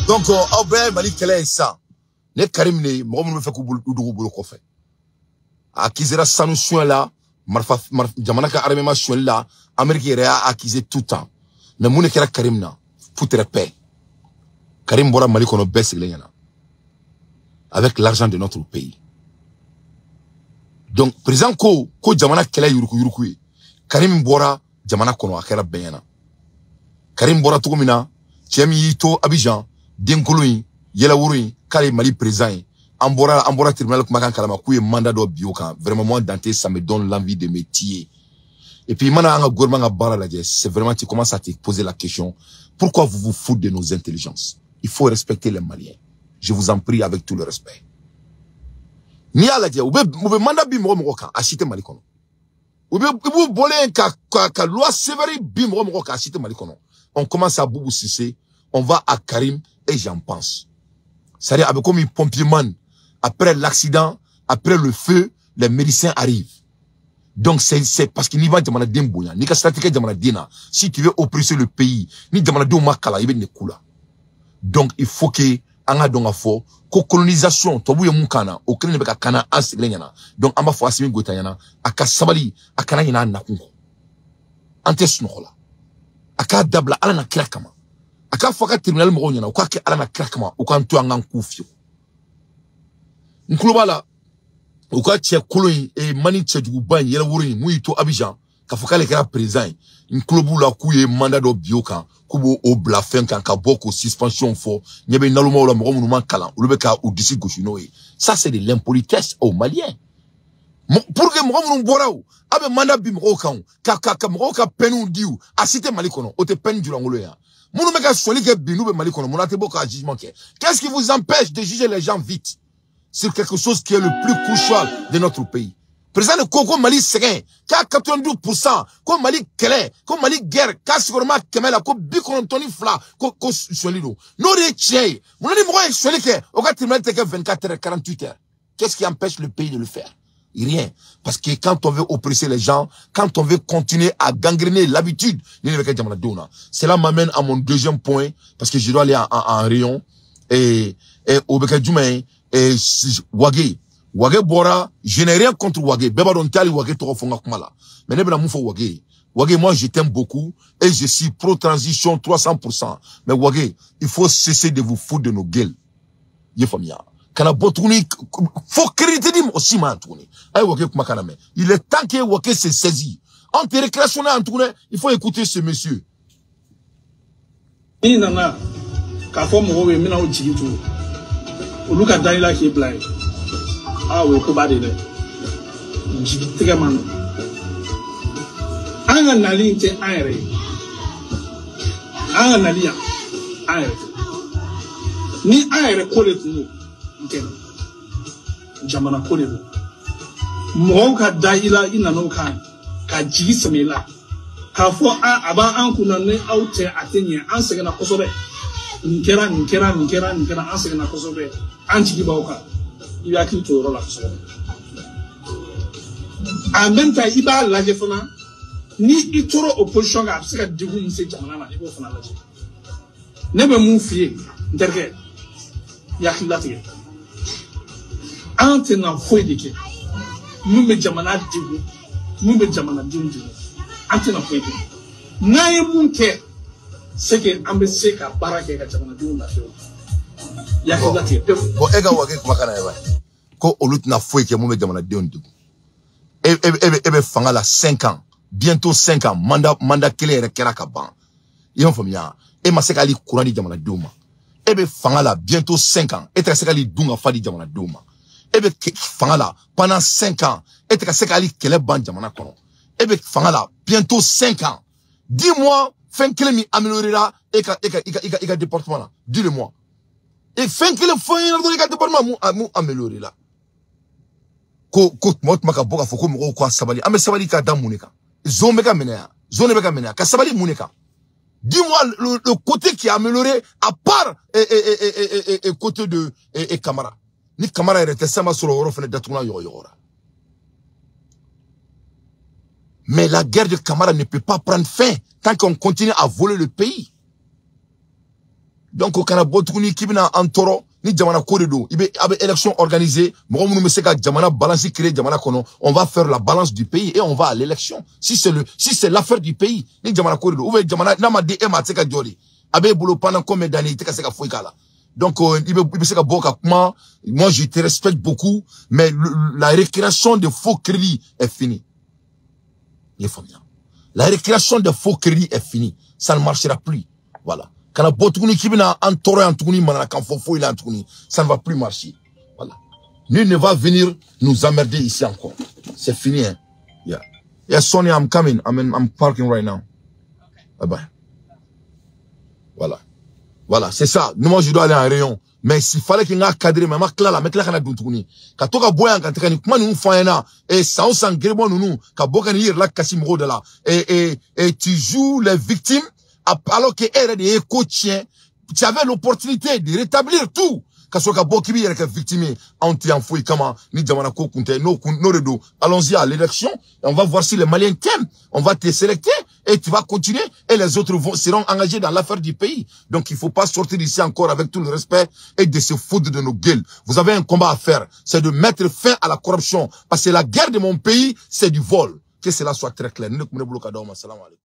Donc, aw bɛɛ Mali kɛlɛ ye sisan. Ne Karim ne mɔgɔ minnu bɛ fɛ k'u dogo bolo kɔfɛ. A accusera sanu suɲɛ la, marifa jamana ka armement suɲɛli la, Amérique yɛrɛ y'a accusé tout temps. Mais mun de kɛra Karim na? Foutre paix. Karim bɔra Mali kɔnɔ bɛɛ sigilen ɲɛna. Avec l'argent de notre pays. Donc, président ko jamana kɛlɛ yuruku yuruku ye. Karim bɔra jamana kɔnɔ a kɛra bɛɛ ɲɛna. Karim bɔra cogo min na, cɛ min y'i to Abidjan, denkolo in, yɛlɛworo in, k'ale ye Mali président ye. An bɔra tribunal kumakan kalama k'u ye mandat dɔ bi o kan. Vraiment, moi, Dante, ça me donne l'envie de me tuer. Et puis, maintenant, an ka gouvernement ka baara lajɛ, c'est vraiment, tu commences à te poser la question, pourquoi vous vous foutez de nos intelligences? Il faut respecter les Maliens. Je vous en prie avec tout le respect. N'i y'a lajɛ, u bɛ mandat bi mɔgɔ mɔgɔ kan, a si tɛ Mali kɔnɔ. U b'u bɔlen ka loi sévère bi mɔgɔ mɔgɔ kan, a si tɛ Mali kɔnɔ. On commence à Boubou Cissé, on va à Karim et j'en pense. C'est-à-dire, avec comme pompier man, après l'accident, après le feu, les médecins arrivent. Donc c'est parce qu'il n'y va jamana den bonya, ni ka stratégie jamana den na. Si tu veux oppresser le pays, ni jamana denw ma kala, i bɛ nin ku la. Donc il faut que an ka dɔn ka fɔ ko colonisation tubabu ye mun kan na, o kelen de bɛ ka kan na an sigilen ɲɛna. Donc an b'a fɔ Assimi Goïta ɲɛna, a ka sabali, a kana ɲinɛ a nakun kɔ. An tɛ sunɔgɔ la. A k'a dabila Ala na kira kama. A k'a fɔ a ka tribunal mɔgɔw ɲɛna, u k'a kɛ Ala na kira kama, u k'an to an k'an k'u fiyewu. N tulo b'a la, u ka cɛ kolon in, mani cɛjuguba in, yɛlɛworo in, mun y'i to Abidjan, k'a fɔ k'ale kɛra président ye. N tulo b'u la k'u ye mandat dɔ bi o kan, k'u b'o o bila fɛn kan ka bɔ k'o suspension fɔ. Ɲɛ bɛ nalomaw la, mɔgɔ minnu ma kalan, olu bɛ ka u disi gosi n'o ye. Ça, c'est de l'impolitesse aux Maliens. Pour que mɔgɔ minnu bɔra o, a bɛ mandat bi mɔgɔw kan o, ka mɔgɔw ka peine di o, a si tɛ Mali kɔnɔ, o tɛ peine julankolo ye yan. Minnu bɛ ka sɔli kɛ bi n'u bɛ Mali kɔnɔ, munna tɛ bɔ ka jugement kɛ? Qu'est-ce qui vous empêche de juger les gens vite sur quelque chose qui est le plus crucial de notre pays? Président de ko Mali sɛgɛn k'a 92%, ko Mali kɛlɛ, ko Mali guerre, k'a sigiyɔrɔma 100 la, ko 92 ko sɔli don. N'o de ye tiɲɛ ye, munna ni mɔgɔ ye sɔli kɛ, o ka tribunal tɛ kɛ 24 heures, 48 heures? Qu'est-ce qui empêche le pays de le faire? Rien. Parce que quand on veut oppresser les gens, quand on veut continuer à gangréner l'habitude, cela m'amène à mon deuxième point, parce que je dois aller en rayon. Et au bɛ kɛ jumɛn ye? Et Wagué. Wagué bɔra, je n'ai rien contre Wagué. Bɛɛ b'a dɔn n t'ale Wagué tɔgɔ fɔ n ka kuma la. Mais ne bɛna mun fɔ Wagué? Wagué, moi je t'aime beaucoup et je suis pro-transition 300%. Mais Wagué, il faut cesser de vous foutre de nos gueules. I ye faamuya? Kana bɔ tuguni, fo crédit di mɔgɔ si ma yan tuguni. A ye Wagué kuma kana mɛn. Il est temps que Wagué se saisit. Anw tɛ récréation na yan tuguni. Il faut écouter ce monsieur. N'i nana k'a fɔ mɔgɔw ye n bɛna aw jigi tugu, olu ka da i la k'i bila yen, aa o ye koba de ye dɛ. Jigi tigɛ man nɔgɔn. An ka nali in tɛ an yɛrɛ ye, an ka nali yan an yɛrɛ tɛ. Ni an yɛrɛ ko de tun don, n tɛ jamana ko de don. Mɔgɔw ka da i la, i nana o kan ka jigi sɛmɛ i la k'a fɔ a b'an kunna ni aw tɛ a tɛ ɲɛ, an sɛgɛnna kosɛbɛ, nin kɛra nin kɛra nin kɛra nin kɛra, an sɛgɛnna kosɛbɛ, an jigi b'aw kan. I bɛ hakili to o yɔrɔ la kosɛbɛ. En même temps, i b'a lajɛ fana, ni i tora o position kan, a bɛ se ka degun min se jamana ma, i b'o fana lajɛ. Ne bɛ mun f'i ye n terikɛ, i hakili latigɛ. An tɛna foyi de kɛ. Mun bɛ jamana degun, mun bɛ jamanadenw degun, an tɛna foyi kɛ. N'an ye mun kɛ, c'est que an bɛ se ka baara kɛ ka jamanadenw lafiya. I hakili latigɛ pewu. Bon, e ka Wagué kumakan na ye ko olu tɛna foyi kɛ mun bɛ jamanadenw degun. E bɛ fanga la 5 ans, bientôt 5 ans, mandat kelen yɛrɛ kɛra ka ban. I y'a faamuya? E ma se k'ale courant di jamanadenw ma. E bɛ fanga la bientôt 5 ans, e tɛ ka se k'ale dun ka fa di jamanadenw ma. E bɛ fanga la pendant 5 ans, e tɛ ka se k'ale kɛlɛ ban jamana kɔnɔ. E bɛ fanga la bientôt 5 ans. Dis-moi fɛn kelen min amélioré la e ka e ka i ka i ka i ka département la. Dis-le-moi. E fɛn kelen fɔ n ɲɛna dɔrɔn i ka département mun amélioré la. Ko tuma o tuma ka bɔ k'a fɔ ko mɔgɔw ka sabali. An bɛ sabali ka da mun de kan? Zon bɛ ka minɛ yan. Zon de bɛ ka minɛ yan. Ka sabali mun de kan? Dis-moi le côté qui a amélioré à part et côté de et Camara. Ni Camara yɛrɛ tɛ sama sɔrɔ o yɔrɔ fana datuguna yɔgɔ la. Mais la guerre de Camara ne peut pas prendre fin tant qu'on continue à voler le pays. Donc o kana bɔ tuguni k'i bɛna an tɔɔrɔ ni jamana ko de don. I bɛ a bɛ élection organiser, mɔgɔ minnu bɛ se ka jamana balance créer jamana kɔnɔ, on va faire la balance du pays et on va à l'élection. Si c'est l'affaire du pays, ni jamana ko de don, ou bien jamana n'a ma di e ma a tɛ se ka jɔ de. A b'e bolo pendant combien d'années i tɛ ka se ka foyi k'a la. Donc i bɛ se ka bɔ ka kuma, moi je te respecte beaucoup, mais la récréation de faux crédits est finie. Il faut bien. La récréation de faux crédits est finie. Ça ne marchera plus. Voilà. Kana bɔ tuguni k'i bɛna an tɔɔrɔ yan tuguni mananakan fɔ foyi la yan tuguni, ça ne va plus marcher. Voilà. Nul ne va venir nous emmerder ici encore. C'est fini, hein. Yeah. Yeah, Sonia, I'm coming. I'm parking right now. Okay. Bye bye. Voilà. Voilà, c'est ça. Moi, je dois aller en rayon. Mais s'il fallait qu'il y ait un cadré, mais ma cla la, mais cla kana dun tuguni. Ka to ka bɔ yan ka taga ni kuma ninnu fɔ an ɲɛna. Et san o san gɛrɛbɔ ninnu ka bɔ ka n'i yɛrɛ lakasi mɔgɔw da la. Et tu joues les victimes alors que e yɛrɛ de ye ko tiɲɛ. Tu avais l'opportunité de rétablir tout. Ka sɔrɔ ka bɔ k'i b'i yɛrɛ kɛ victime ye. Anw tɛ yan foyi kama ni jamana ko kun tɛ. N'o de don. Allons-y à l'élection. On va voir si les Maliens t'aiment. On va te sélecter et tu vas continuer. Et les autres seront engagés dans l'affaire du pays. Donc il faut pas sortir d'ici encore avec tout le respect et de se foutre de nos gueules. Vous avez un combat à faire. C'est de mettre fin à la corruption. Parce que la guerre de mon pays, c'est du vol. Que cela soit très clair. Salam alaikum.